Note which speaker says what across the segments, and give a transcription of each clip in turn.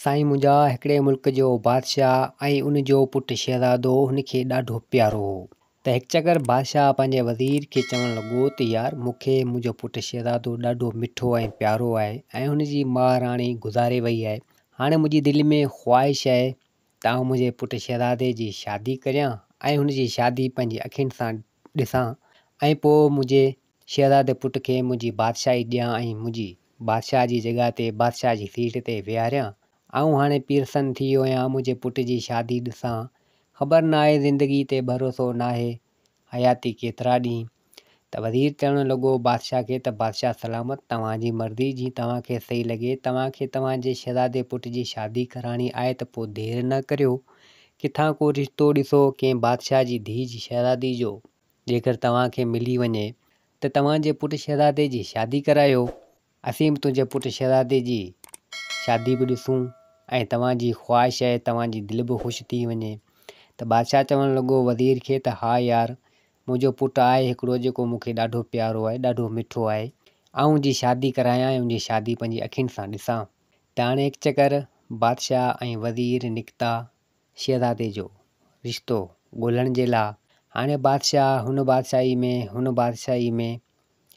Speaker 1: سائين منهنجا هڪڙي ملڪ جو بادشاهه ۽ ان جو پٽ شهزادو هن کي ڏاڍو پيارو هو ته هڪ چڪر بادشاهه پنهنجي وزير کي چوڻ لڳو ته يار مون کي منهنجو پٽ شهزادو ڏاڍو مٺو ۽ پيارو آهي ۽ هن جي ماء راڻي گذاري وئي آهي هاڻي منهنجي دل ۾ خواهش آهي ته آئون منهنجي پٽ شهزادي جي شادي ڪريان ۽ هن جي شادي پنهنجي اکين سان ڏسان ۽ پوء منهنجي شهزادي پٽ کي منهنجي بادشاهي ڏيان ۽ منهنجي بادشاهه جي جڳهه تي بادشاهه جي سيٽ تي ويهاريان. آئون هاڻي پيرسن ٿي ويو آهيان، منهنجي پٽ جي شادي ڏسان. خبر ناهي زندگي تي ڀروسو ناهي، حياتي ڪيترا ڏينهن. ته وزير چوڻ لڳو بادشاهه کي ته بادشاهه سلامت، توهان جي مرضي، جيئن توهان کي صحيح لڳي. توهان کي توهان جي شهزادي پٽ جي شادي ڪرائڻي آهي ته پوء دير نه ڪريو. ڪٿان ڪو رشتو ڏسو، ڪنهن بادشاهه جي ڌيء جي شهزادي جو. جيڪر توهان کي ملي وڃي ته توهان جي پٽ شهزادي جي شادي ڪرايو. اسين به تنهنجي پٽ شهزادي جي شادي به ڏسون ۽ توهان جي خواهش آهي توهان جي دل به خوش ٿي وڃي. ته بادشاهه چوڻ لڳو وزير کي ته ها يار منهنجو پٽ آهي هڪڙو جيڪو مون کي ڏاڍو پيارو آهي ڏاڍو مٺو آهي. آئون ان جي شادي ڪرايان ۽ ان جي شادي پنهنجي اکين سان ڏسان. ته هاڻي هڪ چڪر بادشاهه ۽ وزير نڪتا شهزادي جو رشتو ڳولڻ جي لا هاڻي بادشاهه هن بادشاهي ۾ هن بادشاهي ۾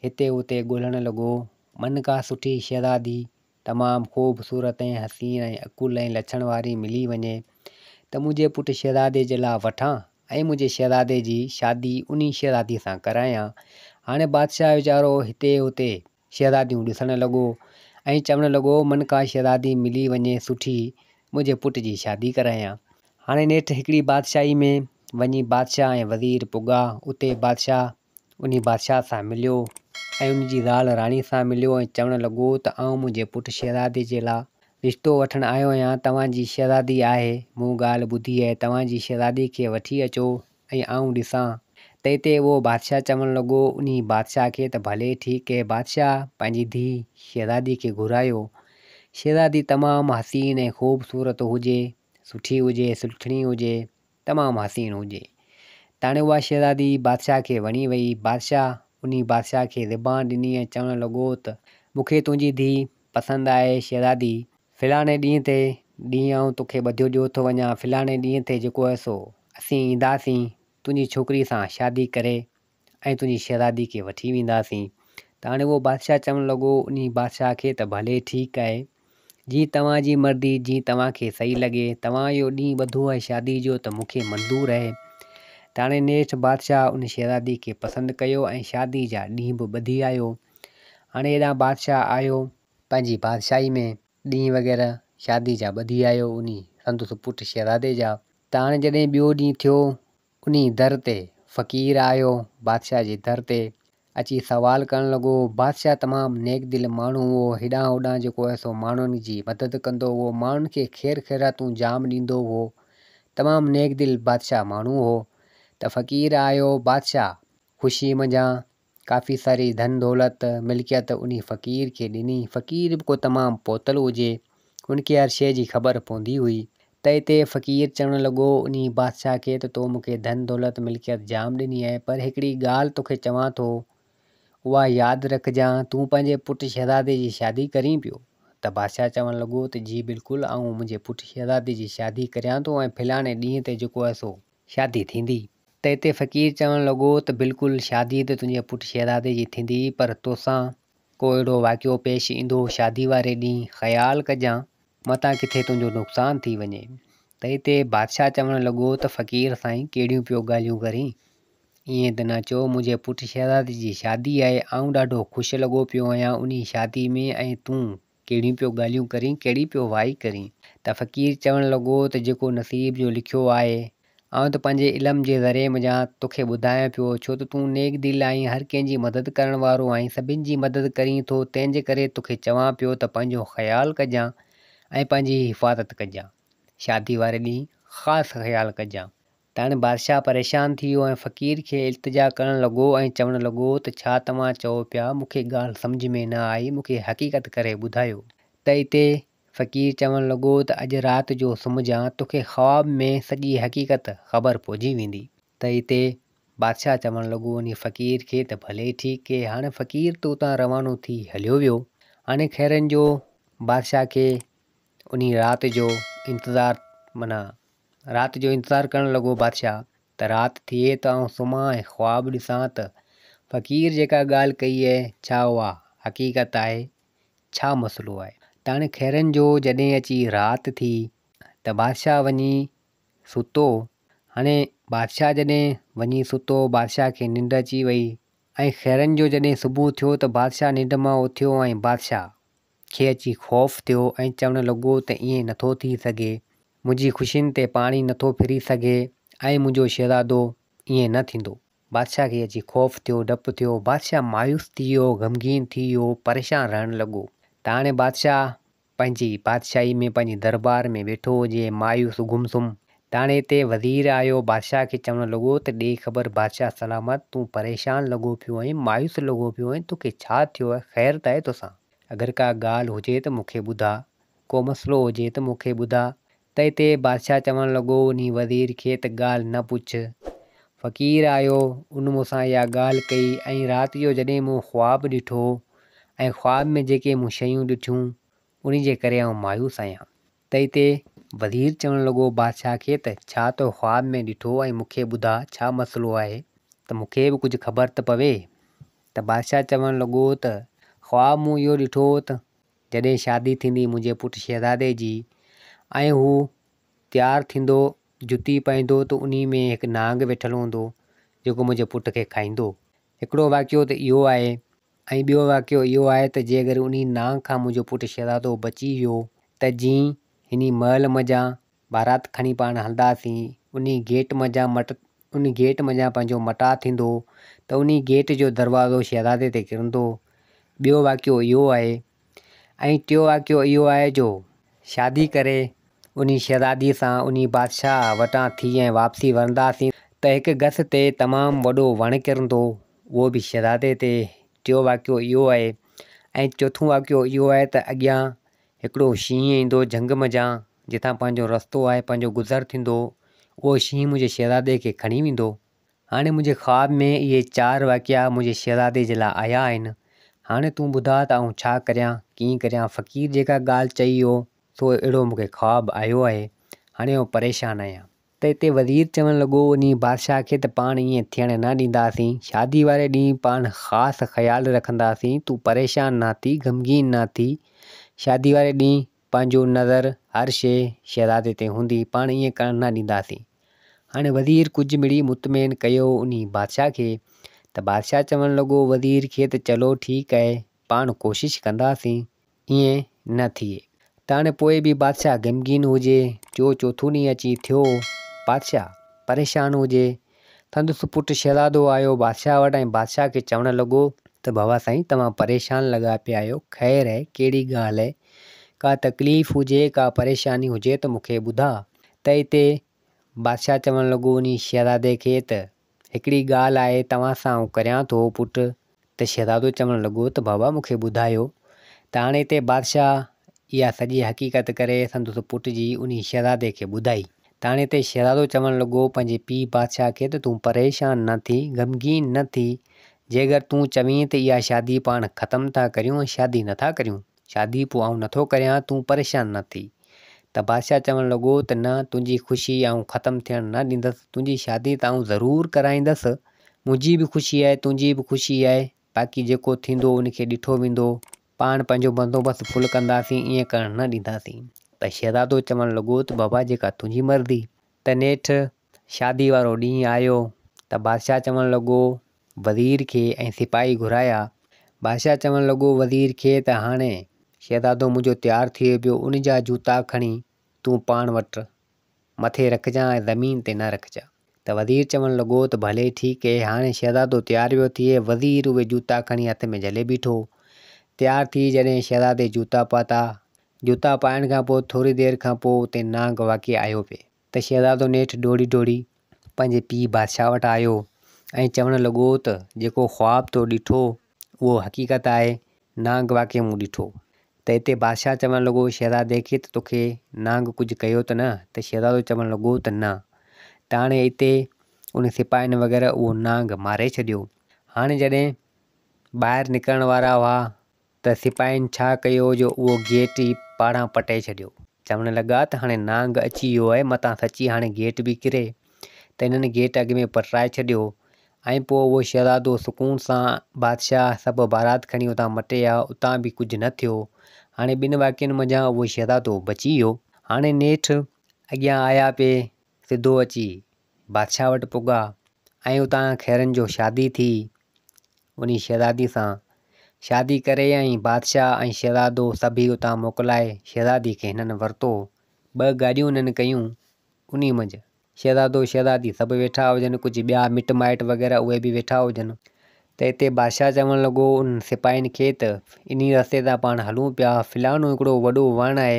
Speaker 1: هتي هتي ڳولڻ لڳو. من ڪا سٺي شهزادي تمام خوبصورت ۽ حسين ۽ عقل ۽ لڇڻ واري ملي وڃي ته منهنجي پٽ شهزادي جي لا وٺان ۽ منهنجي شهزادي جي شادي انهي شهزادي سان ڪرايان. هاڻي بادشاهه ويچارو هتي هتي شهزاديون ڏسڻ لڳو ۽ چوڻ لڳو، من ڪا شهزادي ملي وڃي سٺي، منهنجي پٽ جي شادي ڪرايان. هاڻي نيٺ هڪڙي بادشاهي ۾ وڃي بادشاهه ۽ وزير پڳا. اتي بادشاهه انهي بادشاهه سان مليو ۽ ان جي زال راڻي سان مليو ۽ چوڻ لڳو ته آئون منهنجي پٽ شهزادي جي لا رشتو وٺڻ آيو آهيان، توهان جي شهزادي آهي، مون ڳالهه ٻڌي آهي، توهان جي شهزادي کي وٺي اچو ۽ آئون ڏسان. تنهن تي اهو بادشاهه چوڻ لڳو انهي بادشاهه کي ته ڀلي ٺيڪ اي بادشاهه پنهنجي ڌيء شهزادي کي گهرايو. شهزادي تمام حسين ۽ خوبصورت هجي، سٺي هجي، سلڇڻي هجي، تمام حسين هجي. تاڻي اها شهزادي بادشاهه کي وڻي وئي. بادشاهه انهي بادشاهه کي زبان ڏني ۽ چوڻ لڳو ته مون کي تنهنجي ڌيء پسند آهي شهزادي. فلاڻي ڏينهن تي ڏينهن آئون توکي ٻڌيو ڏيو ٿو وڃان، فلاڻي ڏينهن تي جيڪو آهي سو اسين اينداسين، تنهنجي ڇوڪري سان شادي ڪري ۽ تنهنجي شهزادي کي وٺي وينداسين. ته هاڻي اهو بادشاهه چوڻ لڳو انهي بادشاهه کي ته ڀلي ٺيڪ آهي، جيئن توهان جي مرضي، جيئن توهان کي صحيح لڳي، توهان اهو ڏينهن ٻڌو آهي شادي جو ته مون کي منظور آهي. ته هاڻي نيٺ بادشاهه ان شهزادي کي پسند ڪيو ۽ شادي جا ڏينهن به ٻڌي آيو. هاڻي هيڏانهن بادشاهه آيو. پنهنجي بادشاهي ۾ ڏينهن وغيره شادي جا ٻڌي آيو انهي سندس پٽ شهزادي جا ته هاڻي جڏهن ٻيو ڏينهن ٿيو انهي در تي فقير آيو بادشاهه جي در تي اچي سوال ڪرڻ لڳو بادشاهه تمام نيڪ دل ماڻهو هو هيڏانهن هوڏانهن جيڪو آهي سو ماڻهن جي مدد ڪندو هو ماڻهن کي خير خيراتون جام ڏيندو هو تمام نيڪ دل بادشاهه ماڻهو هو ته فقير آيو بادشاهه خوشي منجهان ڪافي ساري ڌن دولت، ملڪيت انهي فقير کي ڏني. فقير به ڪو تمام پهتل هجي، هن کي هر شيء جي خبر پوندي هئي. ته اتي فقير چوڻ لڳو انهي بادشاهه کي ته تو مون کي ڌن دولت، ملڪيت جام ڏني آهي، پر هڪڙي ڳالهه توکي چوان ٿو، اها ياد رکجان، تون پنهنجي پٽ شهزادي جي شادي ڪرين پيو؟ ته بادشاهه چوڻ لڳو ته جي بلڪل، آئون منهنجي پٽ شهزادي جي شادي ڪريان ٿو ۽ فلاڻي ڏينهن تي جيڪو آهي سو شادي ٿيندي. ته اتي فقير چوڻ لڳو ته بلڪل شادي ته تنهنجي پٽ شهزادي جي ٿيندي پر توسان ڪو اهڙو واقعو پيش ايندو شادي واري ڏينهن خيال ڪجان متان ڪٿي تنهنجو نقصان ٿي وڃي. ته اتي بادشاهه چوڻ لڳو ته فقير سائين ڪهڙيون پيو ڳالهيون ڪرين ائين ته نه چئو منهنجي پٽ شهزادي جي شادي آهي آئون ڏاڍو خوش لڳو پيو آهيان انهي شادي ۾ ۽ تون ڪهڙيون پيو ڳالهيون ڪرين، ڪهڙي پيو وائي ڪرين؟ ته فقير چوڻ لڳو ته جيڪو نصيب جو لکيو آهي، آئون ته پنهنجي علم جي ذريعي منجهان توکي ٻڌايان پيو، ڇو ته تون نيڪ دل آهين، هر ڪنهن جي مدد ڪرڻ وارو آهين، سڀن جي مدد ڪرين ٿو، تنهن جي ڪري توکي چوان پيو ته پنهنجو خيال ڪجان ۽ پنهنجي حفاظت ڪجان. شادي واري ڏينهن خاص خيال ڪجان. تاڻ بادشاهه پريشان ٿي ويو ۽ فقير کي التجا ڪرڻ لڳو ۽ چوڻ لڳو ته ڇا توهان چئو پيا مون کي ڳالهه سمجهه ۾ نه آئي مون کي حقيقت ڪري ٻڌايو ته اتي فقير چوڻ لڳو ته اڄ رات جو سمهجان توکي خواب ۾ سڄي حقيقت خبر پئجي ويندي. ته اتي بادشاهه چوڻ لڳو انهي فقير کي ته ڀلي ٺيڪ ڪي هاڻي فقير ته اتان روانو ٿي هليو ويو هاڻي خيرن جو بادشاهه کي انهي رات جو انتظار معنيٰ رات جو انتظار ڪرڻ لڳو بادشاهه ته رات ٿئي ته آئون سمهان ۽ خواب ڏسان ته فقير جيڪا ڳالهه ڪئي اهي ڇا اها حقيقت آهي ڇا مسئلو آهي. ته هاڻي خيرن جو جڏهن اچي رات ٿي ته بادشاهه وڃي ستو. هاڻي بادشاهه جڏهن وڃي ستو بادشاهه کي ننڊ اچي وئي ۽ خيرن جو جڏهن صبح ٿيو ته بادشاهه ننڊ مان اٿيو ۽ بادشاهه کي اچي خوف ٿيو ۽ چوڻ لڳو ته ائين نٿو ٿي سگهي، منهنجي خوشين تي پاڻي نٿو ڦري سگهي ۽ منهنجو شهزادو ائين نه ٿيندو. بادشاهه کي اچي خوف ٿيو، ڊپ ٿيو، بادشاهه مايوس ٿي ويو، غمگين ٿي ويو، پريشان رهڻ لڳو ته هاڻي بادشاهه پنهنجي بادشاهي ۾ پنهنجي دربار ۾ ويٺو هجي، مايوس گم سم. ته هاڻي هتي وزير آيو، بادشاهه کي چوڻ لڳو ته ڏي خبر بادشاهه سلامت، تون پريشان لڳو پيو آهين، مايوس لڳو پيو آهين، توکي ڇا ٿيو آهي، خير ته آهي توسان؟ اگر ڪا ڳالهه هجي ته مون کي ٻڌاء، ڪو مسئلو هجي ته مون کي ٻڌاء. ته هتي بادشاهه چوڻ لڳو انهي وزير کي ته ڳالهه نه پڇ. فقير آيو، ان مون سان اها ڳالهه ڪئي ۽ رات جو جڏهن مون خواب ڏٺو ۽ خواب ۾ جيڪي مون شيون ڏٺيون، انهي جي ڪري آئون مايوس آهيان. ته هتي وزير چوڻ لڳو بادشاهه کي ته ڇا تو خواب ۾ ڏٺو ۽ مون کي ٻڌاء ڇا مسئلو آهي ته مون کي به ڪجهه خبر ته پوي. ته بادشاهه چوڻ لڳو ته خواب مون اهو ڏٺو ته جڏهن شادي ٿيندي منهنجي پٽ شهزادي جي ۽ هو تيار ٿيندو جتي پائيندو ته انهي ۾ هڪ نانگ ويٺل هوندو جيڪو منهنجي پٽ کي کائيندو. هڪڙو واقعو ته اهو آهي ۽ ٻيو واقعو اهو آهي ته جي اگر انهي نانگ کان منهنجو پٽ شهزادو بچي ويو ته جين هني محل منجهان بارات کڻي پاڻ هلنداسين انهي گيٽ منجهان مٽ انهي گيٽ منجهان پنهنجو مٽاء ٿيندو ته انهي گيٽ جو دروازو شهزادي تي ڪرندو. ٻيو واقعو اهو آهي ۽ ٽيو واقعو اهو آهي جو شادي ڪري انهي شهزادي سان انهي بادشاهه وٽان ٿي ۽ واپسي ورنداسين ته هڪ گس تي تمام وڏو وڻ ڪرندو اهو به شهزادي تي ٽيو واقعو اهو آهي ۽ چوٿون واقعو اهو آهي ته اڳيان هڪڙو شينهن ايندو جهنگ منجهان، جتان پنهنجو رستو آهي، پنهنجو گذر ٿيندو، اهو شينهن منهنجي شهزادي کي کڻي ويندو. هاڻي منهنجي خواب ۾ اهي چار واقعا منهنجي شهزادي جي لاء آيا آهن. هاڻي تون ٻڌاء ته آئون ڇا ڪريان، ڪيئن ڪريان؟ فقير جيڪا ڳالهه چئي هو، سو اهڙو مون کي خواب آيو آهي. هاڻي آئون پريشان آهيان. ته اتي وزير چوڻ لڳو، انهي بادشاهه کي ته پاڻ ائين ٿيڻ نه ڏينداسين. شادي واري ڏينهن پاڻ خاص خيال رکنداسين. تون پريشان نه ٿي، غمگين نه ٿي. شادي واري ڏينهن پنهنجو نظر هر شيء شهزادي تي هوندي. پاڻ ائين ڪرڻ نه ڏينداسين. هاڻي وزير ڪجهه مڙئي مطمئن ڪيو انهي بادشاهه کي ته بادشاهه چوڻ لڳو وزير کي ته چلو ٺيڪ آهي، پاڻ ڪوشش ڪنداسين. ائين نه ٿئي. ته هاڻي پوء به بادشاهه غمگين هجي، جو چوٿون ڏينهن اچي ٿيو، بادشاهه پريشان هجي. سندس پٽ شهزادو آيو بادشاهه وٽ ۽ بادشاهه کي چوڻ لڳو ته بابا سائين توهان پريشان لڳا پيا آهيو، خير آهي، ڪهڙي ڳالهه آهي، ڪا تڪليف هجي، ڪا پريشاني هجي ته مون کي ٻڌاء. ته اتي بادشاهه چوڻ لڳو انهي شهزادي کي ته هڪڙي ڳالهه آهي توهان سان آئون ڪريان ٿو پٽ ته شهزادو چوڻ لڳو ته بابا مون کي ٻڌايو ته هاڻي هتي بادشاهه اها سڄي حقيقت ڪري سندس پٽ جي انهي شهزادي کي ٻڌائي ته هاڻي هتي شهزادو چوڻ لڳو پنهنجي پيء بادشاهه کي ته تون پريشان نه ٿي غمگين نه ٿي جيگر تون چوين ته اها شادي پاڻ ختم ٿا ڪريون ۽ شادي نٿا ڪريون شادي پوء آئون نٿو ڪريان تون پريشان نه ٿي ته بادشاهه چوڻ لڳو ته نه تنهنجي خوشي آئون ختم ٿيڻ نه ڏيندس، تنهنجي شادي ته آئون ضرور ڪرائيندس، منهنجي به خوشي آهي تنهنجي به خوشي آهي، باقي جيڪو ٿيندو ان کي ڏٺو ويندو، پاڻ پنهنجو بندوبست فل ڪنداسين ائين ڪرڻ نه ڏينداسين. ته شهزادو چوڻ لڳو ته بابا جيڪا تنهنجي مرضي. ته نيٺ شادي وارو ڏينهن آيو ته بادشاهه چوڻ لڳو وزير کي ۽ سپاهي گهرايا. بادشاهه چوڻ لڳو وزير کي ته هاڻي شهزادو منهنجو تيار ٿئي پيو، ان جا جوتا کڻي تون پاڻ وٽ مٿي رکجان ۽ زمين تي نه رکجان. ته وزير چوڻ لڳو ته ڀلي ٺيڪ اهي. هاڻي شهزادو تيار ويو ٿئي. وزير اهي جوتا کڻي هٿ ۾ جهلي بيٺو. تيار ٿي جڏهن شهزادي جوتا پاتا. جوتا پائڻ کان پوء ٿوري دير کان پوء اتي نانگ واقعي آيو پئي. ته شهزادو نيٺ ڊوڙي ڊوڙي پنهنجي پيء بادشاهه وٽ آيو ۽ چوڻ لڳو ته جيڪو خواب تو ڏٺو اهو حقيقت آهي، نانگ واقعي مون ڏٺو. ته اتي بادشاهه چوڻ لڳو شهزادي کي ته توکي نانگ ڪجهه ڪيو ته نه؟ ته شهزادو چوڻ لڳو ته نه. ته هاڻي اتي ان سپاهين وغيره اهو نانگ ماري ڇڏيو. هاڻي جڏهن ٻاهر نڪرڻ وارا هئا ته سپاهين ڇا ڪيو جو اهو گيٽ ئي پاڙان پٽي ڇڏيو. چوڻ لڳا ته هاڻي نانگ اچي ويو آهي متان سچي هاڻي گيٽ به ڪري. ته هنن گيٽ اڳ ۾ پٽرائي ڇڏيو ۽ پوء اهو شهزادو سڪون سان بادشاهه سڀ بارات کڻي اتان مٽي آيا اتان به ڪجهه نه ٿيو. هاڻي ٻن واقعن منجهان اهو شهزادو بچي ويو. هاڻي نيٺ اڳيان آيا پي سڌو اچي بادشاهه وٽ پڳا ۽ اتان خيرن جو شادي ٿي انهي شهزادي سان. شادي ڪري ۽ بادشاهه ۽ شهزادو سڀيئي اتان موڪلائي شهزادي کي هنن ورتو. ٻه گاڏيون هنن ڪيون انهي منجهه شهزادو شهزادي سڀ ويٺا هجن ڪجهه ٻيا مٽ مائٽ وغيره اهي به ويٺا هجن ته اتي بادشاهه چوڻ لڳو انهن سپاهين کي ته انهي رستي تان پاڻ هلون پيا فلاڻو هڪڙو وڏو وڻ آهي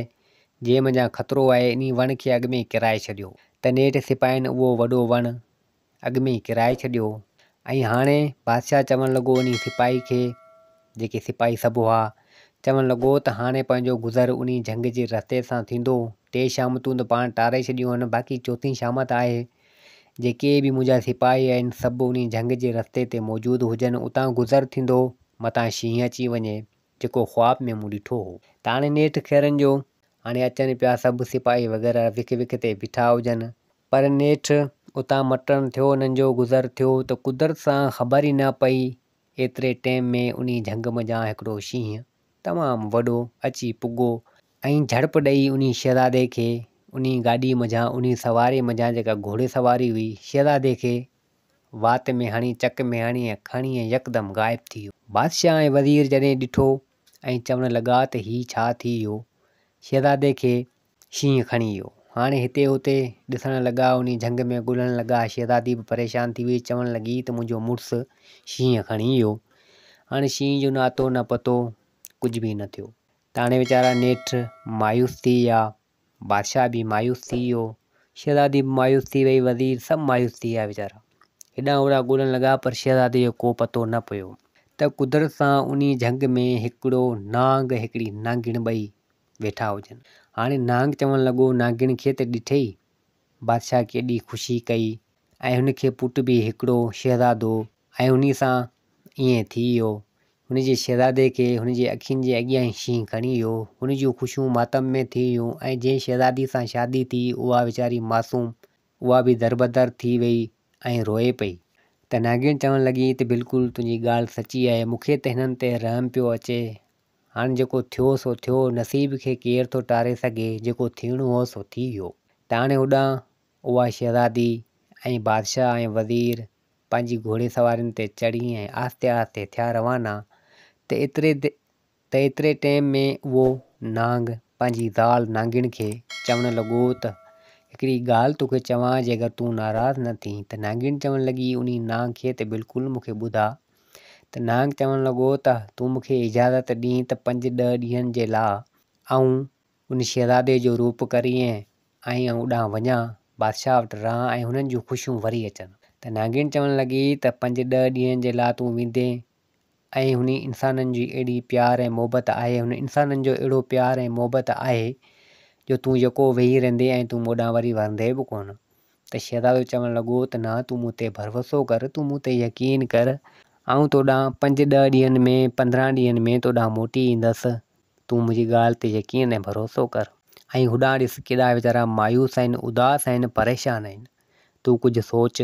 Speaker 1: جنهن منجهان خطرو آهي انهي وڻ کي اڳ ۾ ڪيرائي ڇڏيو ته نيٺ سپاهين اهو وڏو وڻ اڳ ۾ ئي ڪيرائي ڇڏيو ۽ هاڻي بادشاهه چوڻ لڳو انهي سپاهي کي، جيڪي سپاهي سڀ هئا، چوڻ لڳو ته هاڻي پنهنجو گذر انهي جهنگ جي رستي سان ٿيندو، ٽي شامتون ته پاڻ ٽاري ڇڏيون آهن، باقي چوٿين شامت آهي، جيڪي به منهنجا سپاهي آهن سڀ انهي جهنگ جي رستي تي موجود هجن، اتان گذر ٿيندو، متان شينهن اچي وڃي، جيڪو خواب ۾ مون ڏٺو هو. ته هاڻي نيٺ خيرن جو هاڻي اچن پيا سڀ سپاهي وغيره وک وک تي بيٺا هجن، پر نيٺ اتان مٽڻ ٿيو انهن جو گذر ٿيو ته قدرت سان خبر ئي نه پئي ايتري ٽيم ۾ انهي جهنگ منجهان هڪڙو شينهن تمام وڏو اچي پڳو ۽ جهڙپ ڏئي انهي شهزادي کي انهي گاڏي منجهان انهي سواري منجهان جيڪا گهوڙي سواري هئي شهزادي کي وات ۾ هڻي چڪ ۾ هڻي ۽ کڻي ۽ يڪدم غائب ٿي ويو. بادشاهه ۽ وزير جڏهن ڏٺو ۽ چوڻ لڳا ته هي ڇا ٿي ويو شهزادي کي شينهن کڻي ويو. هاڻي هتي هتي ڏسڻ لڳا، انهي جهنگ ۾ ڳولڻ لڳا. شهزادي به پريشان ٿي وئي، چوڻ لڳي ته منهنجو مڙس شينهن کڻي ويو. هاڻي شينهن جو نه اتو نه پتو، ڪجهه به نه ٿيو. ته هاڻي ويچارا نيٺ مايوس ٿي ويا. بادشاهه به مايوس ٿي ويو، شهزادي به مايوس ٿي وئي، وزير سڀ مايوس ٿي ويا ويچارا. هيڏانهن هوڏانهن ڳولڻ لڳا پر شهزادي جو ڪو پتو نه پيو. ته قدرت سان انهي جهنگ ۾ هڪڙو نانگ هڪڙي نانگڻ ٻئي ويٺا هجن. هاڻي نانگ چوڻ لڳو، نانگڻ کي ته ڏٺئي؟ بادشاهه ڪيڏي خوشي ڪئي ۽ هن کي پٽ به هڪڙو شهزادو ۽ انهي سان ائين ٿي ويو. هن جي شهزادي کي هن جي اکين جي اڳيان ئي شينهن کڻي ويو. هن جون خوشيون ماتم ۾ ٿي ويون ۽ جنهن شهزادي سان شادي ٿي اها ويچاري معصوم اها به دربدر ٿي وئي ۽ روئي پئي. ته نانگڻ چوڻ لڳي ته بلڪل تنهنجي ڳالهه سچي آهي مون کي ته هنن تي رحم پيو اچي هاڻ جيڪو ٿيو سو ٿيو، نصيب کي ڪير ٿو ٽاري سگهي، جيڪو ٿيڻو هو سو ٿي ويو. ته هاڻي هوڏانهن اها شهزادي ۽ بادشاهه ۽ وزير پنهنجي گهوڙي سوارين تي چڙهي ۽ آهستي آهستي ٿيا روانا ته ايتري ته ايتري ٽيم ۾ اهو نانگ پنهنجي زال نانگڻ کي چوڻ لڳو ته هڪڙي ڳالهه توکي چوان جيڪر تون ناراض نه ٿين ته نانگڻ چوڻ لڳي انهي نانگ کي ته بلڪل مون کي ٻڌاء ته نانگ چوڻ لڳو ته تون مون کي اجازت ڏين ته پنج ڏهه ڏينهن جي لاء آئون ان شهزادي جو روپ ڪرين ۽ آئون اوڏانهن وڃان، بادشاهه وٽ رهان ۽ هنن جون خوشيون وري اچن. ته نانگڻ چوڻ لڳي ته پنج ڏهه ڏينهن جي لاء تون ويندين ۽ هن انسانن جي اهڙي پيار ۽ محبت آهي، هن انسانن جو اهڙو پيار ۽ محبت آهي جو تون يڪو ويهي رهندين ۽ تون مون ڏانهن وري ورندين به ڪونه. ته شهزادو چوڻ لڳو ته نه تون مون تي ڀروسو ڪر، تون مون تي يقين ڪر، آئون تو ڏانهن پنج ڏهه ڏينهن ۾ 15 ڏينهن ۾ تو ڏانهن موٽي ايندس، تون منهنجي ڳالهه تي يقين ۽ ڀروسو ڪر. ۽ هوڏانهن ڏس ڪيڏا ويچارا مايوس آهن، اداس آهن، پريشان آهن، تون ڪجهه سوچ.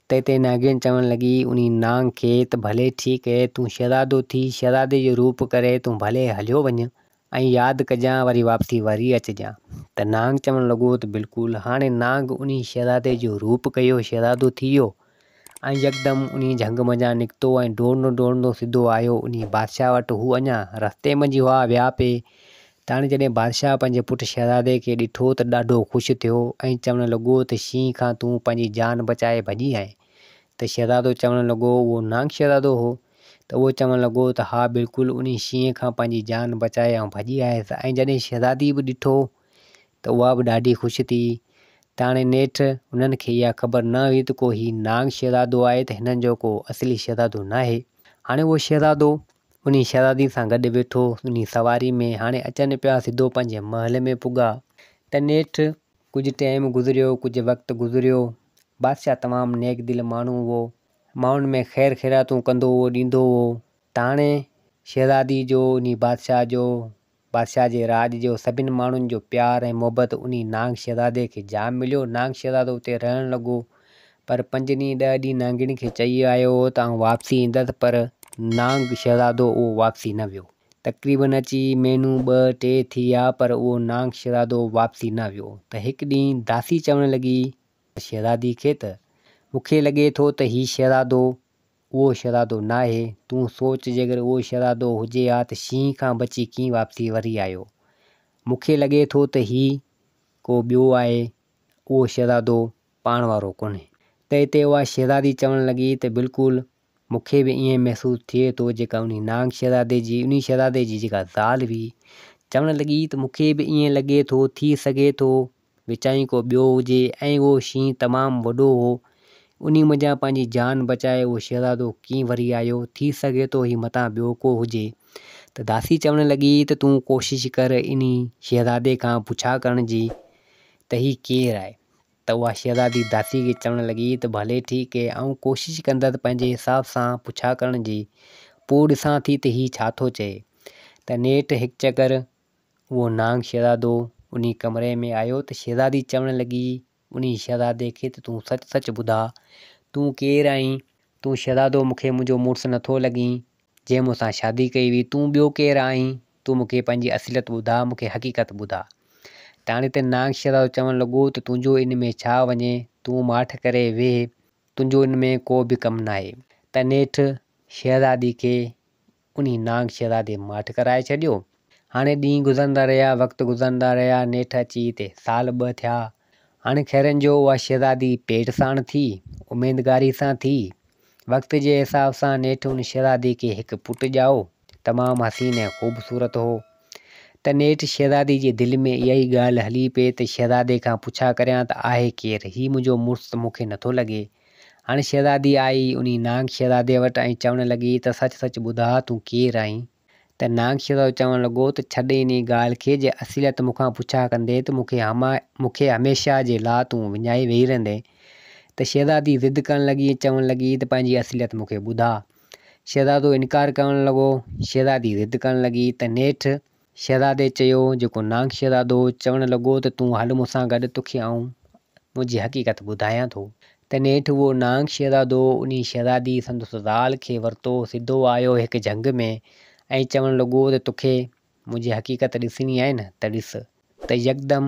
Speaker 1: تنهن تي ناگين چوڻ لڳي انهي نانگ کي ته ڀلي ٺيڪ اهي، تون شهزادو ٿي شهزادي جو روپ ڪري تون ڀلي هليو وڃ، ۽ ياد ڪجان وري واپسي وري اچجان. ته نانگ چوڻ لڳو ته بلڪل. هاڻي نانگ انهي شهزادي جو روپ ڪيو شهزادو ٿي ويو ۽ يڪدم انهي جهنگ منجهان نڪتو ۽ ڊوڙندو ڊوڙندو سڌو آيو انهي بادشاهه وٽ. هو اڃا رستي منجهه هئا ويا پئي ته هاڻي جڏهن بادشاهه پنهنجي پٽ شهزادي کي ڏٺو ته ڏاڍو خوش ٿيو ۽ چوڻ لڳو ته شينهن کان تون پنهنجي جان بچائي ڀڄي آئين. ته شهزادو چوڻ لڳو اهو نانگ شهزادو هو. ته اهو چوڻ لڳو ته ها بلڪل انهي شينهن کان پنهنجي جان بچائي آئون ڀڄي آيس ۽ جڏهن شهزادي به ڏٺو ته اها به ڏاڍي خوش ٿي ته هاڻي نيٺ انهن کي اها خبر نه هئي ته ڪو هي نانگ شهزادو آهي ته هنن جو ڪو اصلي شهزادو ناهي. هاڻي اهو شهزادو انهي شهزادي سان گڏ ويٺو انهي سواري ۾ هاڻي اچن پيا سڌو پنهنجي محل ۾ پڳا ته نيٺ ڪجهه ٽيم گذريو ڪجهه وقت گذريو بادشاهه تمام نيڪ دل ماڻهو هئو ماڻهن ۾ خير خيراتون ڪندو هئو، ڏيندو هئو. ته هاڻي شهزادي جو انهي بادشاهه جو بادشاهه جي راڄ جو سڀن ماڻهن جو پيار ۽ محبت انهي نانگ شهزادي کي جام مليو. نانگ شهزادو اتي رهڻ لڳو. پر پنج ڏينهن ڏهه ڏينهن نانگڻ کي چئي آيو هو ته آئون واپسي ايندس پر نانگ شهزادو اهو واپسي نه ويو. تقريبن اچي مهينو ٻه ٽي ٿي ويا پر اهو نانگ شهزادو واپسي نه ويو ته هڪ ڏينهن داسي چوڻ لڳي شهزادي کي ته مون کي لڳي ٿو ته هي شهزادو اهو شهزادو ناهي، تون سوچ جيڪر اهو شهزادو هجي ها ته شينهن کان بچي ڪيئن واپسي وري آيو. مون کي لڳي ٿو ته هي ڪو ٻيو آهي، اهو شهزادو پاڻ وارو ڪونهي. ته اتي اها شهزادي چوڻ لڳي ته بلڪل مون کي به ائين محسوس ٿئي ٿو جيڪا انهي نانگ شهزادي جي انهي شهزادي جي جيڪا زال هئي چوڻ لڳي ته مون کي به ائين لڳي ٿو ٿي سگهي ٿو وچائين ڪو ٻيو هجي ۽ اهو شينهن تمام وڏو هو انهي منجهان پنهنجي جان بچائي اهو شهزادو ڪيئن وري آيو ٿي سگهي ٿو هي متان ٻيو ڪو هجي ته داسي چوڻ لڳي ته تون ڪوشش ڪر انهي شهزادي کان پڇا ڪرڻ جي ته هي ڪير آهي؟ ته اها شهزادي داسي کي چوڻ لڳي ته ڀلي ٺيڪ اهي، آئون ڪوشش ڪندس پنهنجي حساب سان پڇا ڪرڻ جي، پوء ڏسان ٿي ته هي ڇا ٿو چئي. ته نيٺ هڪ چڪر اهو نانگ شهزادو انهي ڪمري ۾ آيو ته شهزادي چوڻ لڳي انهي شهزادي کي ته تون سچ سچ ٻڌاء، تون ڪير آهين؟ تون شهزادو مون کي منهنجو مڙس نٿو لڳين، جنهن مون سان شادي ڪئي هئي، تون ٻيو ڪير آهين؟ تون مون کي پنهنجي اصليت ٻڌاء، مون کي حقيقت ٻڌاء. ته هاڻي ته نانگ شهزادو چوڻ لڳو ته تنهنجو ان ۾ ڇا وڃي، تون ماٺ ڪري ويهه، تنهنجو ان ۾ ڪو به ڪم ناهي. ته نيٺ شهزادي کي انهي نانگ شهزادي ماٺ ڪرائي ڇڏيو. هاڻي ڏينهن گذرندا رهيا، وقت گذرندا رهيا، نيٺ اچي هتي سال ٻه ٿيا. هاڻي خيرن جو اها شهزادي پيٽ ساڻ ٿي، اميدگاري سان ٿي. وقت جي حساب سان نيٺ ان شهزادي کي هڪ پٽ ڄائو. تمام حسين ۽ خوبصورت هو. ته نيٺ شهزادي جي دل ۾ اها ئي ڳالهه هلي پئي ته شهزادي کان پڇا ڪريان ته آهي ڪير؟ هي منهنجو مڙس ته مون کي نٿو لڳي. هاڻي شهزادي آئي انهي نانگ شهزادي وٽ ۽ چوڻ لڳي ته سچ سچ ٻڌاء تون ڪير آهين؟ ته نانگ شهزادو چوڻ لڳو ته ڇڏ انهي ڳالهه کي جي اصليت مون کان پڇا ڪندين ته مون کي هميشه جي لاء تون وڃائي ويهي رهندين. ته شهزادي ضد ڪرڻ لڳي ۽ چوڻ لڳي ته پنهنجي اصليت مون کي ٻڌاء. شهزادو انڪار ڪرڻ لڳو. شهزادي ضد ڪرڻ لڳي ته نيٺ شهزادي چيو، جيڪو نانگ شهزادو هو، چوڻ لڳو ته تون هل مون سان گڏ توکي آئون منهنجي حقيقت ٻڌايان ٿو. ته نيٺ اهو نانگ شهزادو انهي شهزادي سندس زال کي ورتو سڌو آيو هڪ جهنگ ۾ ۽ چوڻ لڳو ته توکي منهنجي حقيقت ڏسڻي آهي نه ته ڏس. ته يڪدم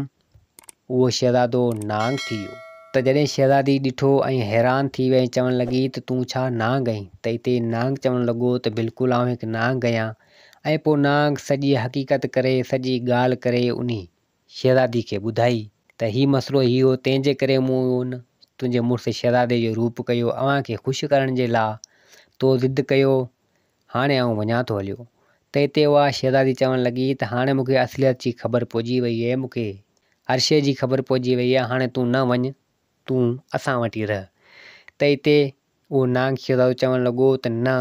Speaker 1: اهو شهزادو نانگ ٿي ويو. ته جڏهن شهزادي ڏٺو ۽ حيران ٿي وئي ۽ چوڻ لڳي ته تون ڇا نانگ آهين؟ ته اتي نانگ چوڻ لڳو ته بلڪل آئون هڪ نانگ آهيان ۽ پوء نانگ سڄي حقيقت ڪري سڄي ڳالهه ڪري انهي شهزادي کي ٻڌائي ته هي مسئلو هي هو تنهن جي ڪري مون ان تنهنجي مڙس شهزادي جو روپ ڪيو اوهان کي خوش ڪرڻ جي لاء تو ضد ڪيو هاڻي آئون وڃان ٿو هليو. ته اتي اها شهزادي چوڻ لڳي ته هاڻي مون کي اصليت جي خبر پئجي وئي اهي، مون کي هر شيء جي خبر پئجي وئي اهي، هاڻي تون نه وڃ، تون اسان وٽ ئي رهه. ته اتي اهو نانگ شهزادو چوڻ لڳو ته نه،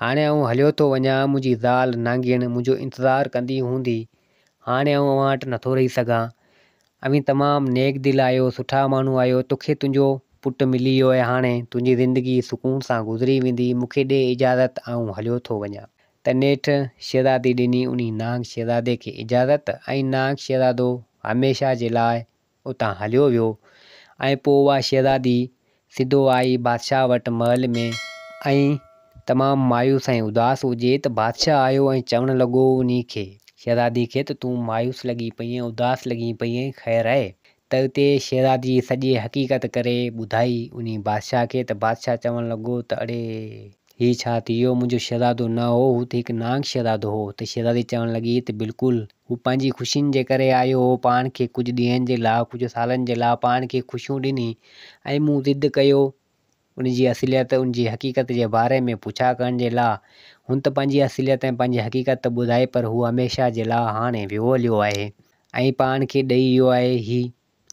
Speaker 1: هاڻي آئون هليو ٿو وڃان، منهنجي زال نانگڻ منهنجو انتظار ڪندي هوندي، هاڻي آئون اوهان وٽ نٿو رهي سگهان. اوهين تمام نيڪ دل آهيو، سٺا ماڻهو آهيو، توکي تنهنجو پٽ ملي ويو آهي، هاڻي تنهنجي زندگي سڪون سان گذري ويندي، مون کي ڏي اجازت، آئون هليو ٿو وڃان. ته نيٺ شهزادي ڏني انهي نانگ شهزادي کي اجازت ۽ نانگ شهزادو هميشه جي لاء اتان هليو ويو ۽ پوء اها شهزادي سڌو آئي بادشاهه وٽ محل ۾ ۽ تمام مايوس ۽ اداس هجي ته بادشاهه آيو ۽ چوڻ لڳو انهي کي، شهزادي کي، ته تون مايوس لڳي پئين اداس لڳي پئين خير آهي؟ ته اتي شهزادي سڄي حقيقت ڪري ٻڌائي انهي بادشاهه کي ته بادشاهه چوڻ لڳو ته اڙي! هي ڇا ٿي ويو، منهنجو شهزادو نه هو، هو ته هڪ نانگ شهزادو هو. ته شهزادي چوڻ لڳي ته بلڪل، هو پنهنجي خوشين جي ڪري آيو هو، پاڻ کي ڪجهه ڏينهن جي لاء، ڪجهه سالن جي لاء پاڻ کي خوشيون ڏني ۽ مون ضد ڪيو ان جي اصليت، ان جي حقيقت جي باري ۾ پڇا ڪرڻ جي لاء. هن ته پنهنجي اصليت ۽ پنهنجي حقيقت ته ٻڌائي پر هو هميشه جي لاء هاڻي ويو هليو آهي ۽ پاڻ کي ڏئي ويو آهي هي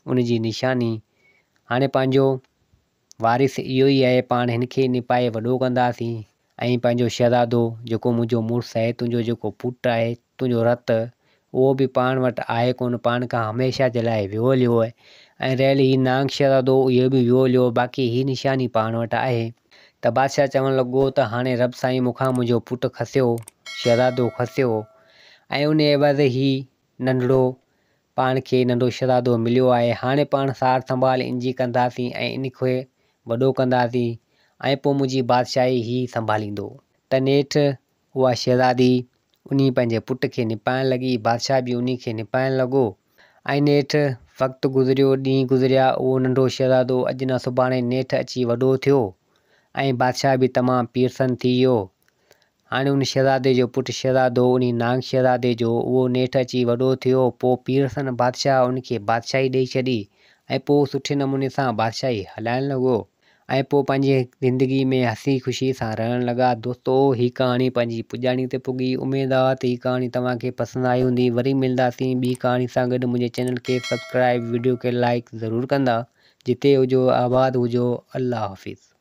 Speaker 1: ان جي نشاني. هاڻي پنهنجو وارث اهو ئي آهي، پاڻ هن کي نپائي وڏو ڪنداسين ۽ پنهنجو شهزادو جيڪو منهنجو مڙس آهي، تنهنجو جيڪو پٽ آهي، تنهنجو رت، اهو به پاڻ وٽ آهي ڪونه، پاڻ کان هميشه جي لاء ويو هليو آهي ۽ رهيل هي نانگ شهزادو اهو به ويو هليو، باقي هي نشاني پاڻ وٽ آهي. ته بادشاهه چوڻ لڳو ته هاڻي رب سائين مون کان منهنجو پٽ کسيو، شهزادو کسيو. ۽ ان عيوض هي ننڍڙو پاڻ کي ننڍو شهزادو مليو آهي، هاڻي پاڻ سار سنڀال ان جي ڪنداسين ۽ ان کي وڏو ڪنداسين ۽ پوء منهنجي بادشاهي هي سنڀاليندو. ته نيٺ اها شهزادي انهي پنهنجي پٽ کي نپائڻ لڳي، بادشاهه به انهي کي نپائڻ لڳو ۽ نيٺ وقت گذريو، ڏينهن گذريا، اهو ننڍو شهزادو اڄ نه سڀاڻي نيٺ اچي وڏو ٿيو ۽ بادشاهه به تمام پيرسن ٿي ويو. هاڻي ان شهزادي جو پٽ شهزادو انهي نانگ شهزادي جو اهو نيٺ اچي وڏو ٿيو، پوء پيرسن بادشاهه ان کي بادشاهي ڏئي ڇڏي ۽ پوء سٺي نموني سان بادشاهي هلائڻ لڳو ۽ پوء پنهنجي زندگي ۾ هسي خوشي سان رهڻ لڳا. دوستو هي ڪهاڻي پنهنجي پڄاڻي تي پڳي اميد آ ته هي ڪهاڻي توهان کي پسند آئي هوندي وري ملنداسين ٻي ڪهاڻي سان گڏ منهنجي چينل کي سبسڪرائب وڊيو کي لائيڪ ضرور ڪندا جتي هجو آباد هجو الله حافظ.